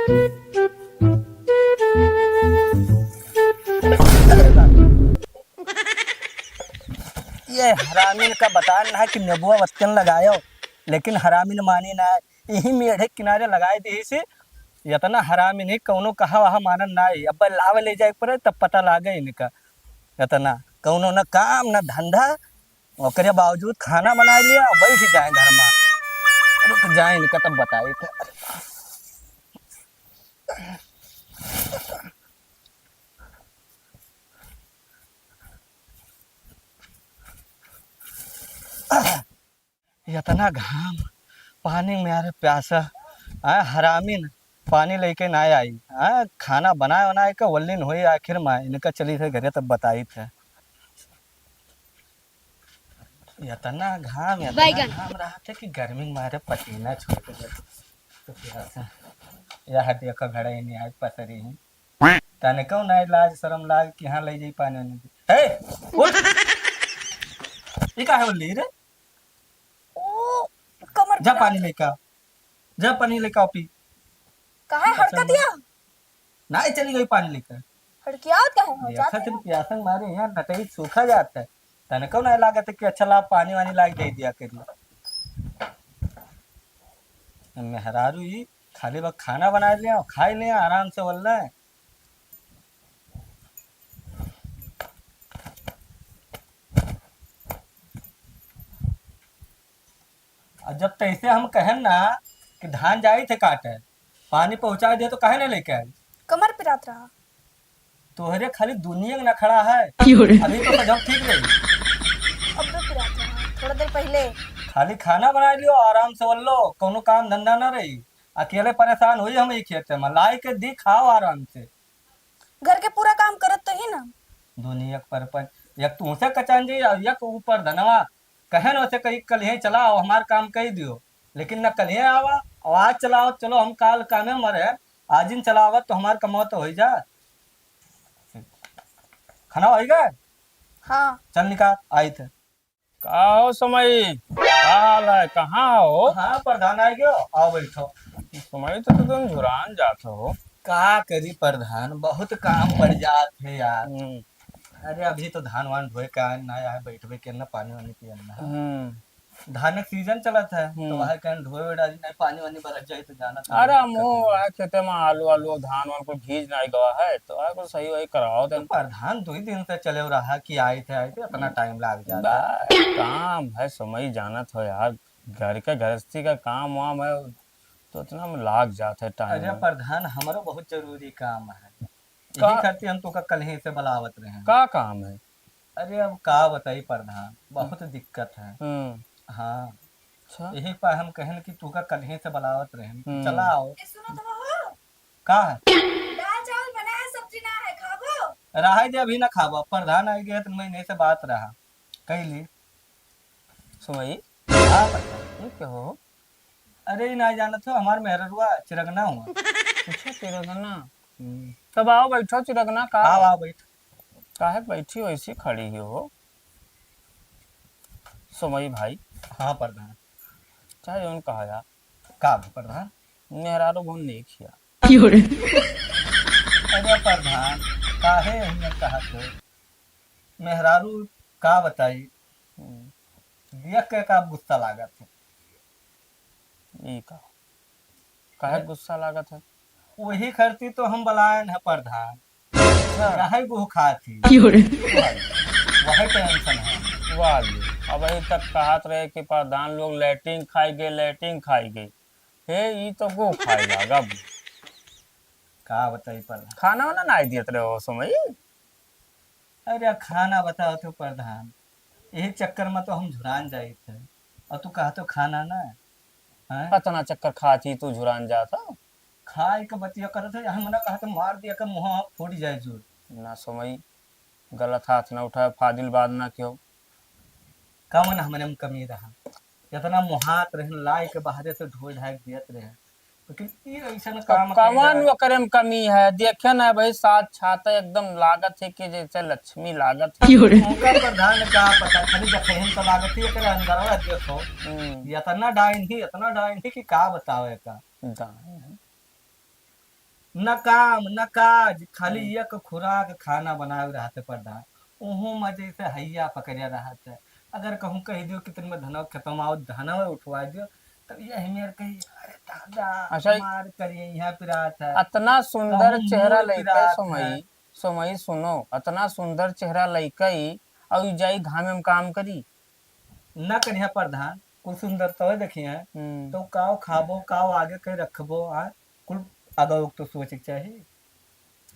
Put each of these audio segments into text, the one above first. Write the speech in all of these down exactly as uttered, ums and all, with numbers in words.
ये हरामिन का बतान ना कि नेबुआ वत्तन लगायो, लेकिन हरामिन मानी ना, यही मेढ़े किनारे लगाए दी से। इतना हरामिन ही, कौनो कहा वहाँ मानन ना है। अब लावे ले जाए पड़े, तब पता लागे इनका। इतना कौनो ना काम ना धंधा, ओकरे बावजूद खाना बनाए लिया और बैठ जाए घर में। रुक जाए, इनका तब बताई थे। इतना घाम, पानी में यार प्यासा, आ, हरामिन पानी लेके ना आई, आ, खाना बनाए बनाए के वल्लिन होई, आखिर में इनका चली थे घरे तब बताई थे। इतना घाम, इतना बैगन। घाम रहा था कि गर्मी के मारे पसीना छोड़ के तो प्यासा। यह देखो घड़ा ही नहीं आज पसरी है। तने कौन आई लाज शरम लाज कि हाँ ले जाई पानी वानी। ए, उठ। ई काहे बोल रही रे? ओ, कमर जा पिरात। पानी लेके आ। जा पानी लेके आ पी। काहे हड़का दिया? ना, चली गई पानी लेकर। हड़कियावत काहे हो? देखा जाते तेरे हैं। प्यासन मारे यहाँ नटई सूखा जाता है। तने कौन आई लागत है कि अच्छा ला पानी वानी लाग दे दिया करी। मेहरारू ही खाली बस खाना बनाए ले और खाए ले आराम से बोल रहे हैं। और जब तैसे हम कहन ना कि धान जाई थे काटे, पानी पहुँचा दे तो काहे ना लेके आई? कमर पिरात रहा। तोहरे खाली दुनिया के नखड़ा है। क्यों रे? अभी तो सब ठीक रही। अब भी पिरात रहा, थोड़ा देर पहले। खाली खाना बना लियो, आराम से बोल लो, कोनो काम धंधा ना रही। अकेले परेशान हुई हम ई खेत में, लाई के दी खाओ आराम से। घर के पूरा काम करत तो ही ना। दुनिया के परपंच, एक तुमसे कचान जी और एक ऊपर धनवा। कहे न उसे कही कल यहीं चलाओ, हमार काम कही दियो, लेकिन न कल यहीं आवा और आज चलाओ, चलो हम काल कामे मरे, आज इन चलावत तो हमार कमाओ तो हो जा। खाना होई गए? हाँ। चल निकाल, आई थे। का हो समई, का हाल है, कहाँ हो? हाँ प्रधान, आ गयो, आओ बैठो। समई तो तुम झुरान जात हो। का करी प्रधान, बहुत काम पड़ जात है यार। हम्म। अरे अभी तो धान वान ढोए के आए ना, यहाँ बैठबे के ना, पानी वानी पियन ना। हम्म। धान के सीजन चलत है, तो हम्म। वह कहीं ढोए डाली नहीं, पानी वानी बरस जाए तो जाना था, अरे दिक्कत हमहू है। वह खेते में आलू आलू धान वान को भीज नहीं गवा है, तो वह को सही वही कराओ तो देन। प्रधान दो ही दिन से चले रहा कि आए थे, आए थे, इतना टाइम लाग जाता। बा-, काम है, समई जानत हो यार, घर के गृहस्थी का काम वाम है, तो इतना में लाग जात है टाइम अरे में। प्रधान, हमरो बहुत जरूरी काम है, का? यही खातिर हम तोका कल ही से बुलावत रहे हैं। का काम है? अरे अब का बताई प्रधान, बहुत दिक्कत है। हम्म। हाँ। अच्छा। यही पर हम कहन कि तोका कल ही से बुलावत रहे हैं, हम्म। चला आओ। ए, सुनो तो हो। का है? दाल चावल बना है, सब्जी ना है, खाबो? रहाई दे, अभी ना खाबो, प्रधान आई गए तो मैं इन्हीं से बात रहा। कैली। सुमई? हाँ प्रधान। ये क्या हो? अरे, ई ना जानत हो, हमार मेहररुआ चिरगना हुआ। अच्छा, चिरगना। हम्म। तब आओ, बैठो, चिरगना का? आओ, आओ, बैठ। काहे बैठी हो, ऐसी खड़ी ही हो? समई भाई। हाँ, प्रधान। चाहे जौन कहा जा। का बा, प्रधान? मेहरारू बहुत नीक हिया। अरे, प्रधान, काहे एहने कहत हो? मेहरारू का बताई, हम्म। देख के का गुस्सा लागत है। ई का? काहे अरे, गुस्सा लागत है? वही खरती तो हम बलायन है प्रधान। अच्छा। यही गुह खात ही। क्यों रे? वही टेंशन है। वाह जी, अब अभी तक कहत रहे कि प्रधान लोग लैट्रिन खाई गए, लैट्रिन खाई गए। हे, ई तो गुह खाए लागब। का बताई प्रधान? खाना वाना नाई दियत रहे हो समय? अरे खाना बताओ तो प्रधान, यही चक्कर में तो हम झुरान जाइत है। और तू कहा तो खाना ना, हैं? अतना चक्कर खात ही तू झुरान जात हो? खाए के बतिया करत है, यहाँ मना कहा तो मार दिया के मुँह फूट जाए जोर। ना समय, गलत हाथ ना उठाए, फाजिल बात ना क्यों। कवन हमरे में कमी रहा? इतना मुहात रहन, लाई के बाहरे से ढोए ढाए के दियत रहे, लेकिन ई ऐसन अब काम कवन कइला। ओकरे में कमी है? देखे ना भाई, साथ छाता एकदम लागत है कि जैसे लक्ष्मी लागत है। क्यों रे? उनका प्रधान का पता, खाली देखहिन तो लागत है, एकरे अंदरवा देखो। हम्म। इतना डाइन ही, इतना डाइन ही कि का बतावे का। डाइन है। न काम, न काज, खाली हम्म। एक खुराक खाना बनावे रहत है प्रधान। ओहू में जैसे हैया पकड़े रहत है। अगर कहूँ कह दियो कि तनी में धनवा खेतवा में आओ, धनवा उठवा दियो, तब यही मेर कही, "अरे दादा, अच्छा, हमार करिए यहाँ पिरात है, अतना सुंदर कहूँ चेहरा मोर लइके पिरात सोमई, है।" सोमई सुनो, अतना सुंदर चेहरा लइके और जाई घामे में काम करी? ना करिया प्रधान, कुल सुंदरतवे देखिया, हम्म। तो काव खाबो, काव आगे के रखबो, आ, कुल आगे लोग तो सोचे के चाही।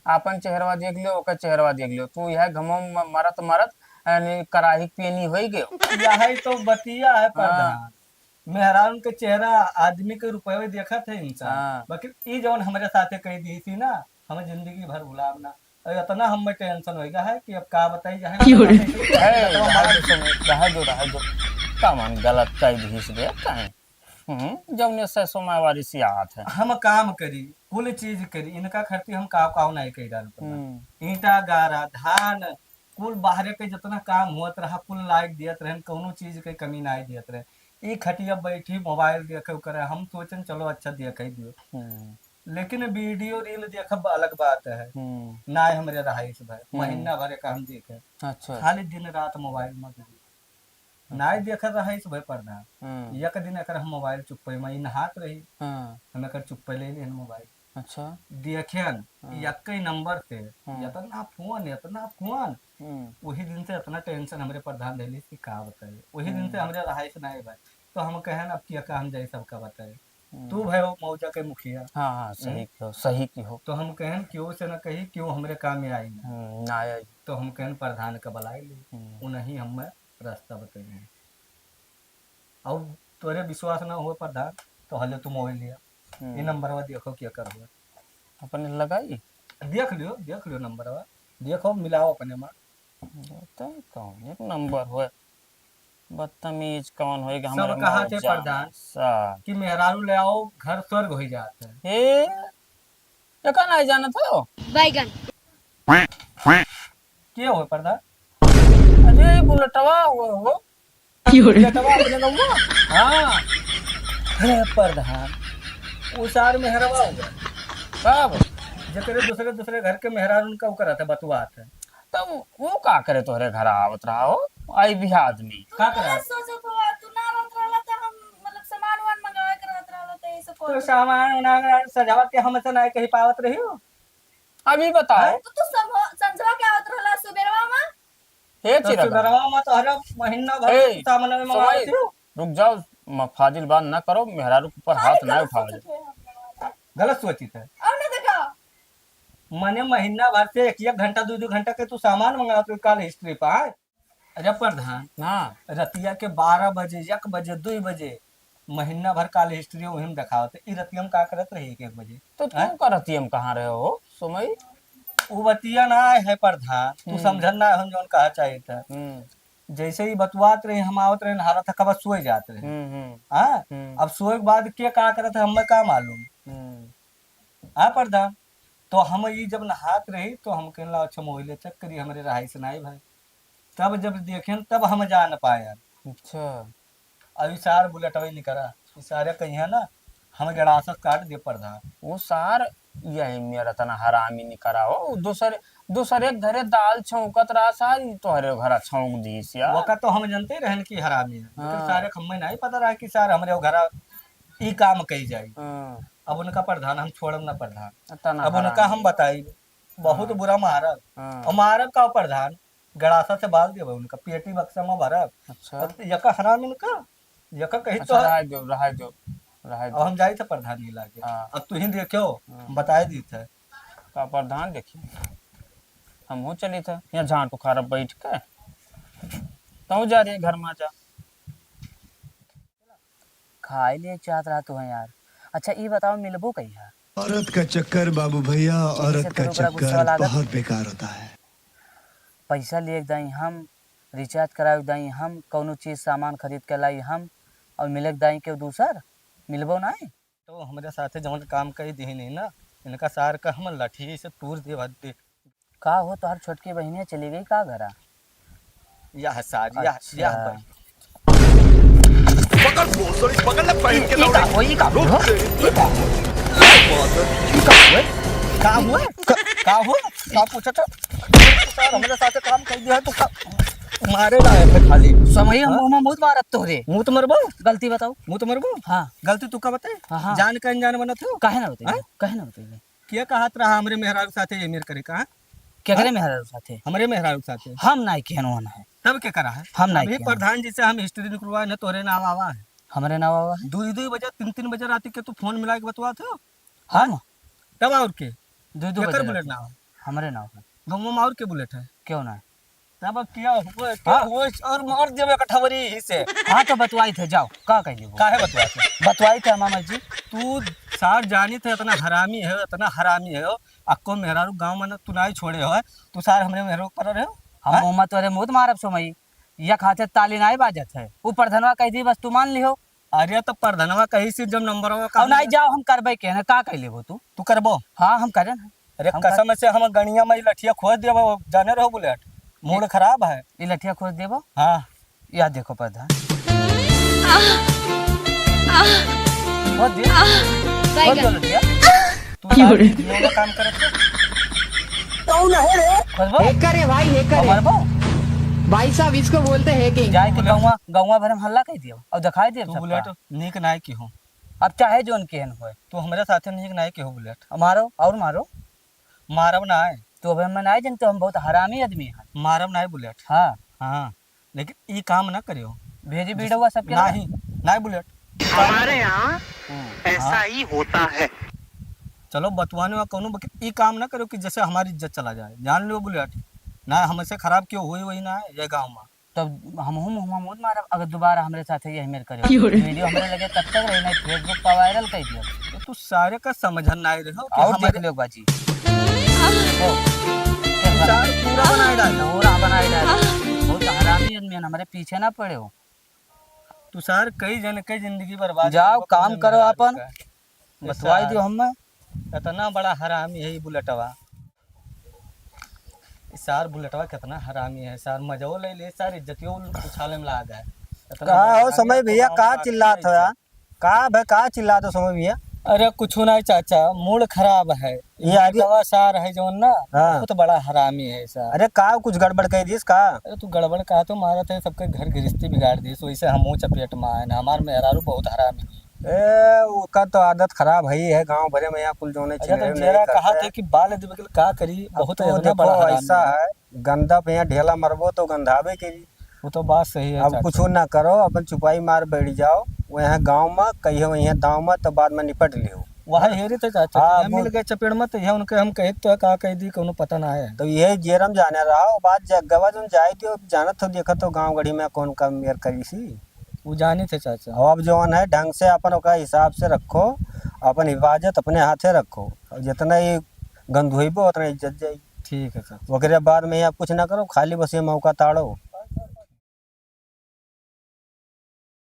आपन चेहरवा देख लियो, ओकर चेहरवा देख लियो, तू यह घमो म-, मरत मरत, यानी कराही पेनी होई गयो। यही तो बतिया है प्रधान। हाँ। मेहरारून के चेहरा आदमी के रुपये देखत है इंसान, हाँ। बाकी ई जौन हमरे साथे कही दी थी ना, हमें जिंदगी भर भुलाब ना। और इतना हमें टेंशन होइगा है कि अब का बताई, चाहे क्यों रे? मतलब है, रहे दो, रहे दो, रहे दो, का मन गलत कह दीस बे, काहे? हम्म, जौने से सोमावारी से आत है। हम काम करी, कुल चीज करी, इनका खर्ची हम काव काव नहीं कही डाल पाना। हम्म। ईंटा गारा, धान, कुल बाहरे के जितना काम होत रहा, कुल लाइक दियत रहन, कौनो चीज के कमी नहीं दियत रहे। ई खटिया बैठी मोबाइल देखे करे, हम सोचन चलो अच्छा देखे दियो। हम्म। लेकिन वीडियो रील देखब अलग बात है। हम्म। ना हमरे रहाइश भर, हम्म। महीना भर का हम देखे। अच्छा। खाली दिन रात मोबाइल में busy। अच्छा। ना देखत रहाइश भर प्रधान। हम्म। एक दिन एकर हम मोबाइल चुप्पे में ही नहात रही। हाँ। हम एकर चुप्पे ले लेहन मोबाइल। अच्छा। देखेन, हाँ। यक्के नंबर से, हाँ। इतना फोन, इतना फोन। हम्म। वही दिन से इतना टेंशन हमरे प्रधान धैली कि का बताइए। वही दिन से हम्म। हमरे रहाइश ना है भाई। तो हम कहन अब किया का हम जाई सबका बताए। हम्म। तू भाई वो मौजा के मुखिया। हाँ, हाँ, सही हम्म? किहो, सही किहो। तो हम कहन क्यों से ना कही, क्यों हमरे काम में आई ना। हम्म, ना आई। तो हम कहन प्रधान का बुलाई ली, हम्म। उन्हीं हमें रास्ता बताइए। अब तोरे विश्वास ना हुए प्रधान, तो हले तू मोबाइल लिया। हम्म। ये नंबरवा देखो क्या कर हुआ। अपने लगाई? देख लियो, देख लियो नंबरवा। देखो, मिलाओ अपने में। तो कौन एक नंबर होए, बदतमीज कौन होए कि सब हमरे कहा मौत थे जान प्रधान सा। कि मेहरारू ले आओ, घर स्वर्ग हो जात है। हे, एका नहीं जानत हो? बैगन। के हो प्रधान? अरे, ये बुलेटवा हो, हो। क्यों रे? बुलेटवा अपने गौवा? हाँ। अरे प्रधान, उ सार मेहरवा हुआ। कब? जेकरे दूसरे, दूसरे घर के मेहरारू उनका उ करत है, बतुआत है। तब वो का करे तोहरे घर आवत रहा हो? आई भी आदमी। तू का गलत करे? सोचत हो, तू ना रहत रहला त हम, मतलब, सामान वामान मंगावे के रहत रहला त ऐसे तो कोई सामान उमान सजावट के हमसे ना कही पावत रही हो। अभी बताओ। हैं? तो तू सब हो, संझवा के आवत रहला सुबेरवा में? हे तो चिरगन। सुबेरवा में तो हर महीना भर ए, सामान में मंगावत समय, हो। रुक जाओ, म-, फाजिल बात ना करो, मेहरारू के ऊपर हाथ ना उठाओ। गलत सोचित है। और ना देखा। मने महीना भर से एक एक घंटा, दो दो घंटा के तू सामान मंगावत हो, काल हिस्ट्री पर, हाँ? अरे प्रधान, हाँ। रतिया के बारह बजे, एक बजे, दो बजे, महीना भर काल हिस्ट्री वही में देखावत है। ई रतिया में का करत रही एक एक बजे? तो तू हैं? का रतिया में कहाँ रहे हो, सोमई? उ बतिया ना है प्रधान, तू हम्म। समझन ना हम जौन कहा चाहिए था। हम्म। जैसे ही बतुआत रहे, हम आवत रहे, नहारा था, कब सोए जात रहे। हम्म, हम्म। हाँ? हम्म। अब सोए के बाद के का करत है, हमें का मालूम? हम्म। हाँ प्रधान, तो हम ई जब नहात रही, तो हम कहला, "अच्छा, मोबाइल चेक करी, हमरे रहाई से नाई भाई।" तब जब देखेन, तब हम जान पायन। अच्छा। अभी सार बुलेटवा निकरा, ई सारे कहिया ना, हम गड़ासा काट दे प्रधान। वो सार यही मेरा तना हरामी निकरा हो, दूसरे, दूसरे के घरे दाल छौंकत रहा सार, ई तोहरे घरा छौंक दीस यार। ओका तो हम जनते रहन कि हरामी है, लेकिन हाँ। सारे के हमें नहीं पता रहा कि सार हमरे घरा ई काम कही जाई। हाँ। अब उनका प्रधान हम छोड़ब ना प्रधान। तना अब उनका हरामी। हम बताई, बहुत हाँ। बुरा मारब। हाँ। और मारब का प्रधान, गड़ासा से बाल देबे उनका, पेटी बक्सा में भरब। अच्छा। अब यका हराम इनका, यका कही अच्छा, तो रहाई दो, रहाई दो, रहाई अब दो। हम जाई थे प्रधान जी लागे। हाँ। अब तू ही देखो, हाँ। बताए दी थे। का प्रधान देखी, हम हो चली थे, यहाँ झांट उखाड़ा बैठ के। तू जा रही घर में जा। खाए लिए चाहत रहा तू है यार। अच्छा, ई बताओ, मिलबो कहिया? औरत का चक्कर बाबू भैया, यही से औरत तो का ओकरा गुस्सा चक्कर लागत। बहुत बेकार होता है। पैसा लिए के दाई हम, रिचार्ज करावे के दाई हम, कौनो चीज सामान खरीद के लाई हम, और मिले के दाई केहू दूसर, मिलबो नाई। तो हमरे साथे जौन काम कही दिही नहीं ना, इनका सार का हम लठी से तूर दे भर दे। का हो, तोहर छोटकी बहिनिया चली गई का घरा? यह सार, यह, अच्छा। यह बन। पकड़ भोसड़ी, पकड़ ले पहन के ई का दौड़े। हो, ई का हो? रुक दे। ई का हो? ई का हो? का हुआ? क- का हुआ? का पूछत है? सार, हमरे साथे काम कर दिया है, तो का मारे लायक है खाली। समय हम हाँ? मुँह में मुँह मारत तोहरे। मुँह तो मरबो? गलती बताओ। मुँह तो मरबो? हाँ। गलती तू का बताई? हाँ, हाँ। जान के अनजान बनत हो? काहे ना बताई? हाँ? काहे ना बताई? क्या कहत रहा हमरे मेहरारू साथे ये मेर करे का? केकरे हाँ? मेहरारू साथे? हमरे मेहरारू साथे। हम नाई केहन ओहन है। तब के करा है? हम नाई अभी केहन। प्रधान जी से हम हिस्ट्री निकलवाए न, तोरे नाव आवा है। हमरे नाव आवा है? दुई दुई बजे, तीन तीन बजे राती के तू फोन मिला के बतवात हो। हम? तब और के? दुई दुई केकर बजे बुलेट राती। नाव है? हमरे नाव है। गाँव में और के बुलेट है? क्यों ना? तब अब क्या हुआ, क्या हाँ। हुआ? और मार देबे कठवरी ही से। हाँ, तो बतवाई थे, जाओ, का कह लेबो? काहे बतवाई थे? बतवाई थे, मामा जी। तू सार जानी थे, इतना हरामी है, इतना हरामी है हो। अक्को मेहरारू गाँव में न, तू नाई छोड़े हो, तू सार हमरे मेहरारू पर रहे हो। हम हाँ? मोहम्मद तोरे मुँह मारब सोमई, या खाते ताली नाई बाजत है। ऊ प्रधनवा कह दी, बस तू मान लिहो। अरे, तो प्रधनवा कही से जब नंबरवा का और नाई जाओ, हम करबे के ना, का कह लेबो तू? तू करबो? हाँ, हम करें ना। अरे, हम कसम से हम गणिया में ई लठिया खोद देबो, जाने रहो बुलेट, मूड खराब है। ई लठिया खोद देबो? हाँ। या देखो प्रधान। खोद दे। खोद दे लठिया। तू सारे ये वाला काम करत हो? कौन है रे? खोदबो? Hacker है भाई, hacker है। मरबो? भाई साहब, इसको बोलते हैं hacking। जाए के गौवा, गौवा भर में हल्ला कह दियो और दिखाई दे तू सबका। बुलेट नीक नाय की हो। अब चाहे जोन केहन होए। तू हमरे साथे नीक नाय की हो बुलेट। मारो और मारो। मारब ना है। तू अबे हम नाय जानते, हम बहुत हरामी आदमी है। मारब ना है बुलेट। हाँ। हाँ, लेकिन ई काम ना करियो। भेजी जैसे वीडियो सबके ना? नहीं, नहीं बुलेट। हमारे यहाँ हम्म। ऐसा हाँ। ही होता है। चलो बतवाने में कौनो बक-, ई काम ना करियो कि जैसे हमारी इज्जत चला जाए। जान लियो बुलेट, ना हमसे खराब क्यों हुई वही ना है ये गाँव में। तब हमहू मुँहमा मुँह मारब, अगर दोबारा हमरे साथे यही मेर करे। क्यों रे? वीडियो हमरे लगे तब तक रही, नहीं Facebook पर वायरल कर दियो। तो तू सारे का समझन ना रहो कि और हमारे देख लो बाजी। हो। तू सार पूरा बनाए डाल। पूरा बनाए डाल। बहुत हरामी आदमी है, हमारे पीछे ना पड़े हो। तू सार कई जन के जिंदगी बर्बाद जाओ, कर, काम करो अपन। बतवाई दियो हमें। इतना बड़ा हरामी है ये बुलेटवा। ई सार बुलेटवा कितना हरामी है, सार मजो ले ले, सार इज्जतियो उछाले में लाग है। इतना का बड़ा हो हरामी समय है, भैया, तो का गाँव चिल्लात हो यार? का भे, का चिल्लात हो समय भैया? अरे कुछ नहीं चाचा, मूड खराब है। ये आदमी दवा सार है जौन ना, हाँ। बहुत बड़ा हरामी है सार। अरे का कुछ गड़बड़ कह दिस का? अरे तू गड़बड़ कहा तो मारत है, सबके घर गृहस्थी बिगाड़ दिस, वैसे हमहू चपेट में आए ना, हमार मेहरारू बहुत हरामी है। ए, ओकर तो आदत खराब है ही है, गाँव भरे में यहाँ कुल जोने अच्छा, तो चिन्हरे नहीं जेरा कहा करते। थे कि बाल दिबे के का करी, अब बहुत तो इतना देखो, बड़ा हरामी ऐसा है। है, गंदा पे यहाँ ढेला मरबो तो गंधाबे करी। वो तो बात सही है अब चाचा। कुछ ना करो, अपन चुपाई मार बैठ जाओ, वहाँ गाँव में कहियो, वहाँ गाँव में तो बाद में निपट लियो। वहाँ हेरी थे चाचा, हाँ, यहाँ मिल गए चपेट में तो यह उनके हम कहे तो का कह दी, कोनो पता ना है। तो ये जेरम जाने रहा, बात जगवा जोन जाए तो जानत हो, देखत हो गाँव गढ़ी में कौन काम मेर करी सी। वो जानी थे चाचा। अब जौन है ढंग से अपन ओकरा हिसाब से रखो, अपन हिफाजत अपने हाथे रखो। और जितना ही गंद होइबो उतना इज्जत जाई। ठीक है चाचा। ओकरे बाद में आप कुछ ना करो, खाली बस ये मौका ताड़ो।